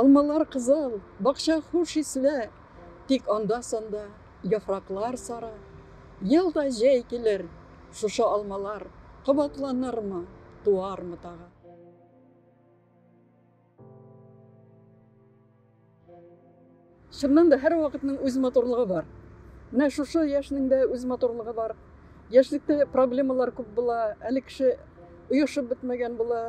Алмалар кызыл, бакча хуш исле, Тик анда-санда яфраклар сары. Ел да җәй килер, шушы алмалар Кабатланырмы, туармы тагы? Чыннан да һәрвакытның үз матурлыгы бар. Менә шушы яшьнең дә үз матурлыгы бар. Яшьлектә проблемалар күп була, әле кеше оешып бетмәгән була.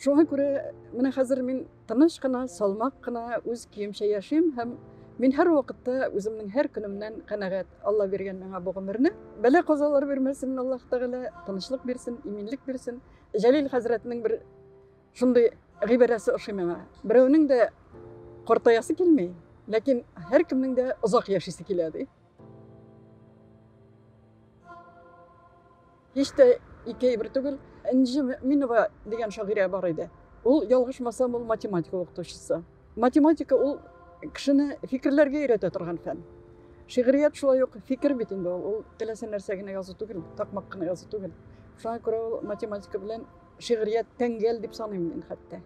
Шуңа күрә менә хәзер мин тыныч кына, салмак кына үз көемчә яшим һәм мин һәрвакытта үземнең һәр көнемнән канәгать. Алла биргән миңа бу гомерне. Бәла-казалар бирмәсен Аллаһ Тәгалә, тынычлык бирсен, иминлек бирсен. Җәлил хәзрәтнең бер Шундый гыйбарәсе ошый миңа. Берәүнең дә картаясы килми, ләкин һәркемнең дә озак яшисе килә, ди. Һич тә ике әйбер түгел. Энҗе Мөэминова дигән шагыйрә бар иде. Ул, ялгышмасам, ул математика укытучысы. Математика ул кешене фикерләргә өйрәтә торган фән. Шигърият шулай ук фикер бит инде ул. Ул теләсә нәрсә генә язу түгел, такмак кына язу түгел. Шуңа күрә ул математика белән Шигърият тәңгәл дип саныйм мин хәтта.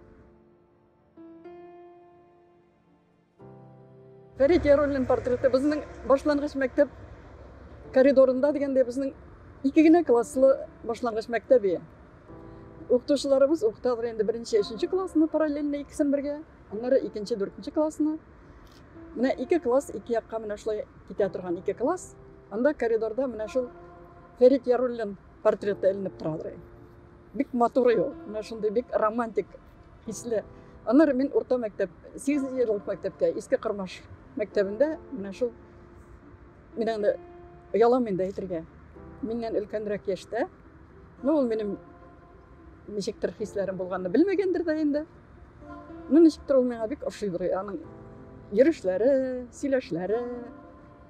Фәрит Яруллин портреты безнең башлангыч мәктәп коридорында дигәндә безнең ике генә класслы башлангыч мәктәп ие. Укытучыларыбыз укытадыр инде беренче, өченче классны параллельно икесен бергә, аннары икенче, дүртенче классны. Менә ике класс ике якка менә шулай китә торган ике класс. Анда коридорда менә шул Фәрит Яруллин портреты эленеп торадыр. Бик матур ул. Менә шундый бик романтик хисле. Аннары мин урта мәктәп, 8 еллык мәктәптә, Иске Кормаш мәктәбендә менә шул мин аны оялам инде әйтергә. Миннән өлкәнрәк яшьтә. Ну, ул минем ничектер хисләрем булганны белмәгәндер дә инде. Ну, ничектер ул миңа бик ошыйдыр. Аның йөрешләре, сөйләшләре,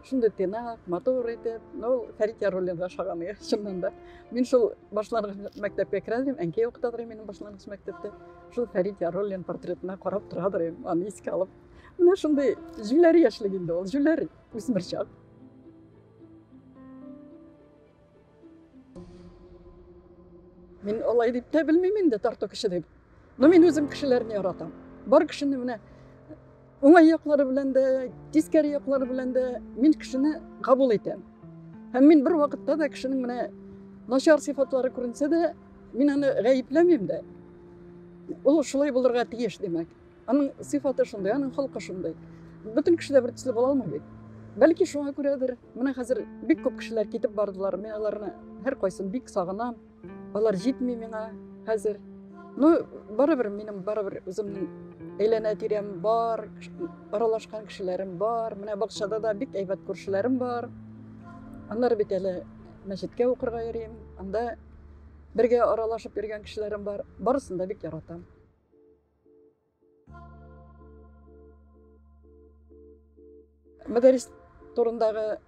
шундый тыйнак, матур итеп. Ну, ул Фәрит Яруллинга ошаган, чыннан да. Мин шул башлангыч мәктәпкә керә идем, әнкәй укытадыр минем башлангыч мәктәптә. Шул Фәрит Яруллин портретына карап торадыр идем, аны искә алып. Менә шундый җүләр яшьлек инде ул, җүләр үсмер чак. Мин алай дип тә белмим инде тарту кеше дип. Но мин үзем кешеләрне яратам. Бар кешене менә уңай яклары белән дә, тискәре яклары белән дә мин кешене кабул итәм. Һәм мин бер вакытта да кешенең менә начар сыйфатлары күренсә дә, мин аны гаепләмим дә. Ул шулай булырга тиеш, димәк. Аның сыйфаты шундый, аның холкы шундый. Бөтен кеше дә бер төсле була алмый бит. Бәлки шуңа күрәдер, менә хәзер бик күп кешеләр китеп бардылар. Мин аларны һәркайсын бик сагынам. Алар җитми миңа хәзер. Ну, барыбер минем барыбер үземнең әйләнә тирәм бар, аралашкан кешеләрем бар. Менә бакчада да бик әйбәт күршеләрем бар. Аннары бит әле мәчеткә укырга йөрим. Анда бергә аралашып йөргән кешеләрем бар. Барысын да бик яратам. Мөдәррис турындагы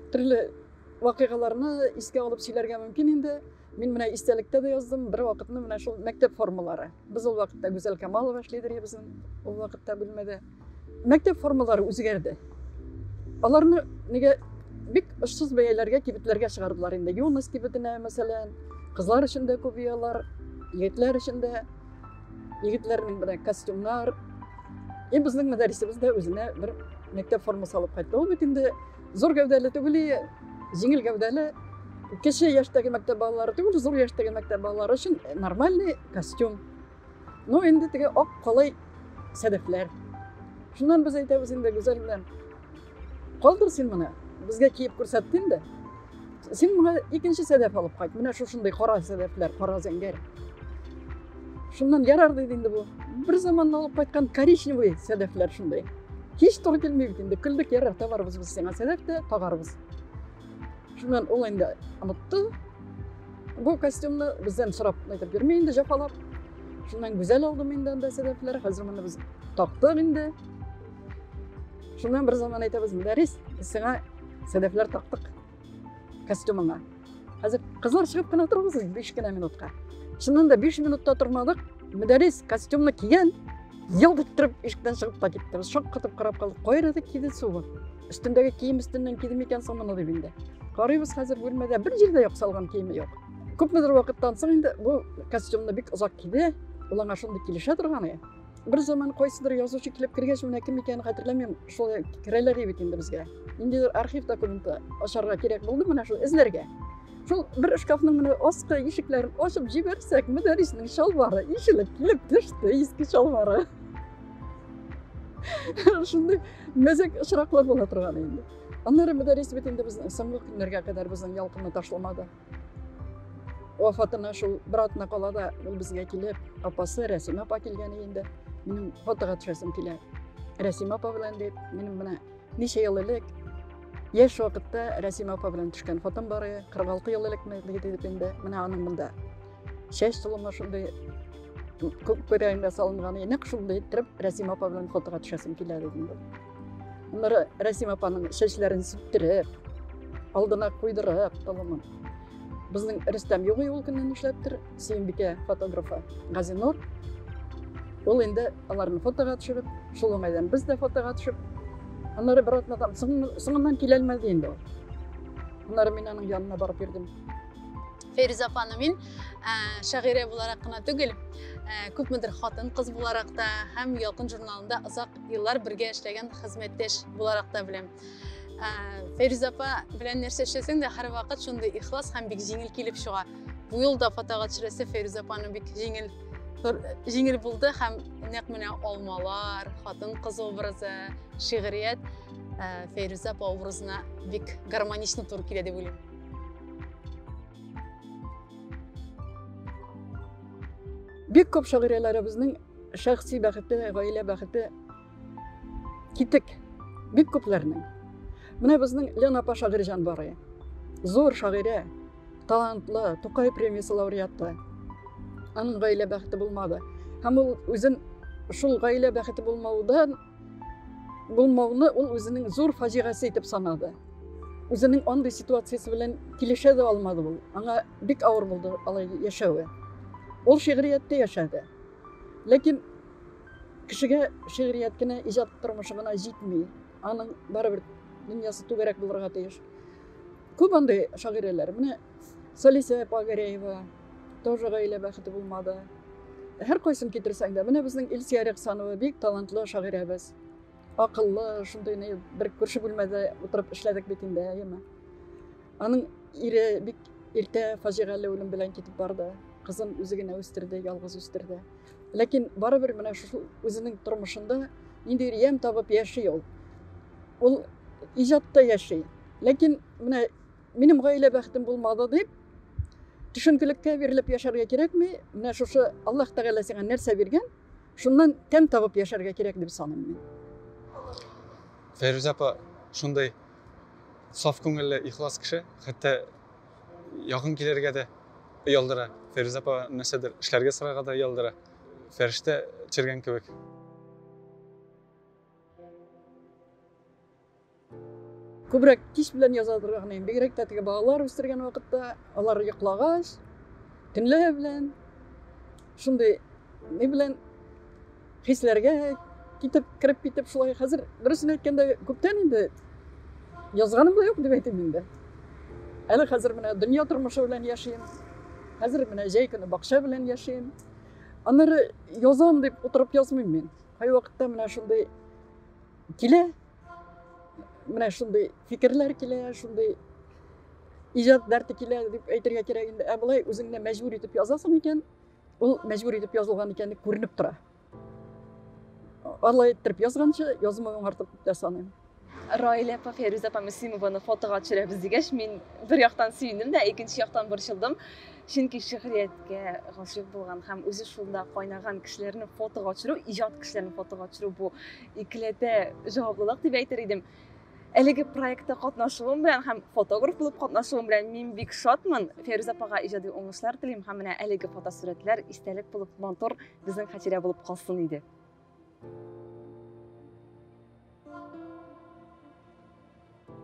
төрле вакыйгаларны искә алып сөйләргә мөмкин инде. Мин менә истәлектә дә яздым, бер вакытны менә шул мәктәп формалары. Без ул вакытта Гүзәл Камалова эшлидер безнең ул вакытта бүлмәдә. Мәктәп формалары үзгәрде. Аларны нигә бик очсыз бәяләргә кибетләргә чыгардылар инде. Юность кибетенә, мәсәлән, кызлар өчен дә күп алар, егетләр өчен дә. Егетләрнең менә костюмнар. И безнең мөдәррисебез дә үзенә бер мәктәп формасы алып кайтты. Ул бит инде зур гәүдәле түгел, җиңел гәүдәле. Кече яшьтәге мәктәп балалары түгел, зур яшьтәге мәктәп балалары өчен нормальный костюм. Ну, инде теге ак калай сәдәфләр. Шуннан без әйтәбез инде Гүзәл белән. Калдыр син моны. Безгә киеп күрсәтте инде. Син моңа икенче сәдәф алып кайт. Менә шушындый кара сәдәфләр, кара зәңгәр. Шуннан ярар диде инде бу. Бер заманны алып кайткан коричневый сәдәфләр шундый. Һич туры килми бит инде. Көлдек, ярар, табарбыз без сиңа сәдәф тә, тагарбыз. Шуннан ул инде онытты. Бу костюмны бездән сорап әйтеп йөрми инде җафалап. Шуннан Гүзәл алдым инде анда сәдәфләр. Хәзер моны без тактык инде. Шуннан бер заман әйтәбез, Мөдәррис, без сиңа сәдәфләр тактык костюмыңа. Хәзер кызлар чыгып кына торыгыз 5 кенә минутка. Чыннан да 5 минутта тормадык. Мөдәррис костюмны кигән, елт иттереп ишектән чыгып та китте. Без шаккатып карап калдык. Кайда киде суы? Өстендәге кием өстеннән киде микән соң моны дип инде. Карыйбыз хәзер бүлмәдә бер җирдә юк салган киеме юк. Күпмедер вакыттан соң инде бу костюмны бик озак киде. Ул аңа шундый килешә торган иде. Бер заман кайсыдыр язучы килеп кергәч, менә кем икәнен хәтерләмим, шулай керәләр бит инде безгә. Ниндидер архив документы ачарга кирәк булды, менә шул эзләргә. Шул бер шкафның менә аскы ишекләрен ачып җибәрсәк, Мөдәрриснең чалбары ишелеп килеп төште, иске чалбары. Шундый мәзәк очраклар була торган инде. Аннары Мөдәррис бит инде безнең соңгы көннәргә кадәр безнең ялкынны ташламады. Вафатына шул бер атна кала да ул безгә килеп, апасы Рәсимә апа килгән инде. Минем фотога төшәсем килә. Рәсимә апа белән дип, минем менә ничә ел элек яшь вакытта Рәсимә апа белән төшкән фотом бар, 46 ел элекме дип инде. Менә аның монда чәч толымы шундый күкрәгендә салынган, нәкъ шундый иттереп Рәсимә апа белән фотога төшәсем килә дидем. Аннары Рәсим апаның чәчләрен сүттереп, алдына куйдырып толымын. Безнең Рөстәм юк ул көнне нишләптер, Сөембикә фотографы Газинур. Ул инде аларны фотога төшереп, шул уңайдан без дә фотога төшеп, аннары бер атнадан соңыннан килә алмады инде ул. Аннары мин аның янына барып йөрдем. Фәйрүзә апаны мин шагыйрә буларак кына түгел, күпмедер хатын-кыз буларак та һәм Ялкын журналында озак еллар бергә эшләгән хезмәттәш буларак та беләм. Фәйрүзә апа белән нәрсә эшләсәң дә һәрвакыт шундый ихлас һәм бик җиңел килеп чыга. Бу юлда фотога төшерәсе Фәйрүзә апаны бик җиңел җиңел булды һәм нәкъ менә алмалар, хатын-кыз образы, шигърият Фәйрүзә апа образына бик гармонично туры килә дип уйлыйм. Бик күп шагыйрәләребезнең шәхси бәхете, гаилә бәхете китек. Бик күпләрнең. Менә безнең Лена апа Шагыйрьҗан бар. Зур шагыйрә, талантлы, Тукай премиясе лауреаты. Аның гаилә бәхете булмады. Һәм ул үзен шул гаилә бәхете булмаудан булмауны ул үзенең зур фаҗигасе итеп санады. Үзенең андый ситуациясе белән килешә дә алмады ул. Аңа бик авыр булды алай яшәве. Ул шигърияттә яшәде. Ләкин кешегә шигърият кенә, иҗат тормышы гына җитми. Аның барыбер дөньясы түгәрәк булырга тиеш. Күп андый шагыйрәләр. Менә Салисә апа Гәрәева тоже гаилә бәхете булмады. Һәр кайсын китерсәң дә, менә безнең Илсөя Рәхсанова бик талантлы шагыйрәбез. Акыллы, шундый ни бер күрше бүлмәдә утырып эшләдек бит инде, әйеме? Аның ире бик иртә фаҗигале үлем белән китеп барды. Кызын үзе генә үстерде, ялгыз үстерде. Ләкин барыбер менә шул үзенең тормышында ниндидер ямь табып яши ул. Ул иҗатта яши. Ләкин менә минем гаилә бәхетем булмады дип төшенкелеккә бирелеп яшәргә кирәкми. Менә шушы Аллаһ Тәгалә сиңа нәрсә биргән, шуннан тәм табып яшәргә кирәк дип саныйм мин. Фәйрүзә апа шундый саф күңелле, ихлас кеше, хәтта якын килергә дә оялдыра. Фәйрүзә апа нәрсәдер эшләргә сорарга да оялдыра. Фәрештә төшергән кебек. Күбрәк кич белән яза торган идем. Бигрәк тә теге балалар үстергән вакытта, алар йоклагач, төнлә белән шундый ни белән хисләргә китеп, кереп китеп шулай хәзер дөресен әйткәндә күптән инде язганым да юк дип әйтим инде. Әле хәзер менә дөнья тормышы белән яшим. Хәзер менә җәй көне бакча белән яшим. Аннары язам дип утырып язмыйм мин. Кайвакытта менә шундый килә, менә шундый фикерләр килә, шундый иҗат дәрте килә дип әйтергә кирәк инде. Ә болай үзеңне мәҗбүр итеп язасың икән, ул мәҗбүр итеп язылган икәне күренеп тора. Алай иттереп язганчы, язмавың артык дип тә саныйм. Раилә апа, Фәйрүзә апа Мөслимованы фотога төшерәбез дигәч, мин бер яктан сөендем дә, икенче яктан борчылдым. Чөнки шигърияткә гашыйк булган һәм үзе шунда кайнаган кешеләрне фотога төшерү, иҗат кешеләрен фотога төшерү бу икеләтә җаваплылык дип әйтер идем. Әлеге проектта катнашуым белән һәм фотограф булып катнашуым белән мин бик шатмын. Фәйрүзә апага иҗади уңышлар телим һәм менә әлеге фотосурәтләр истәлек булып, матур безнең хатирә булып калсын иде.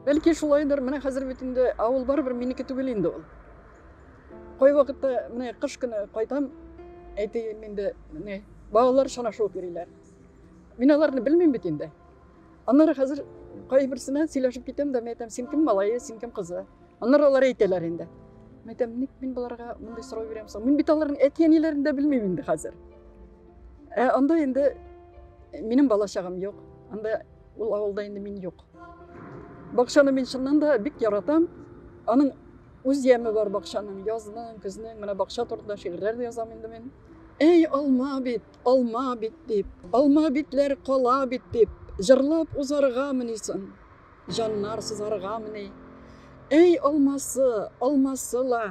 Бәлки шулайдыр, менә хәзер бит инде авыл барыбер минеке түгел инде ул. Кайвакытта менә кыш көне кайтам, әйтәем инде, не, балалар чана шуып йөриләр. Мин аларны белмим бит инде. Аннары хәзер кайберсенә сөйләшеп китәм дә, мин әйтәм, син кем малае, син кем кызы? Аннары алар әйтәләр инде. Мин әйтәм, ник мин боларга мондый сорау бирәм соң? Мин бит аларның әти-әниләрен дә белмим инде хәзер. Ә анда инде Минем балачагым юк. Анда ул авылда инде мин юк. Бакчаны мин чыннан да бик яратам. Аның үз яме бар бакчаның, язның, көзнең. Менә бакча турында шигырьләр дә язам инде мин. Әй, алма бит, алма бит дип, алма битләр кала бит дип, җырлап узаргамыни соң? Җаннар сызаргамыни? Әй, алмасы, алмасы ла,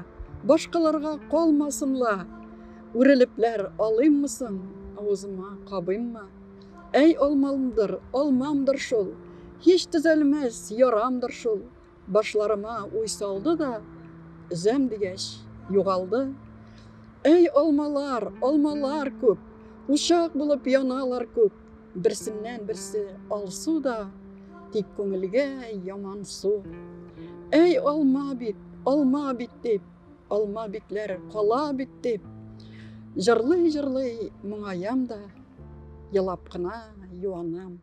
башкаларга калмасын ла. Үрелепләр алыйммы соң, авызыма кабыйммы? Әй, алмамдыр, алмамдыр шул, һич төзәлмәс ярамдыр шул. Башларыма уй салды да, өзәм дигәч, югалды. Әй, алмалар, алмалар күп, учак булып яналар күп. Берсеннән берсе алсу да, тик күңелгә ямансу. Әй, алма бит, алма бит дип, алма битләр кала бит дип. Җырлый-җырлый моңаям да, елап кына юанам.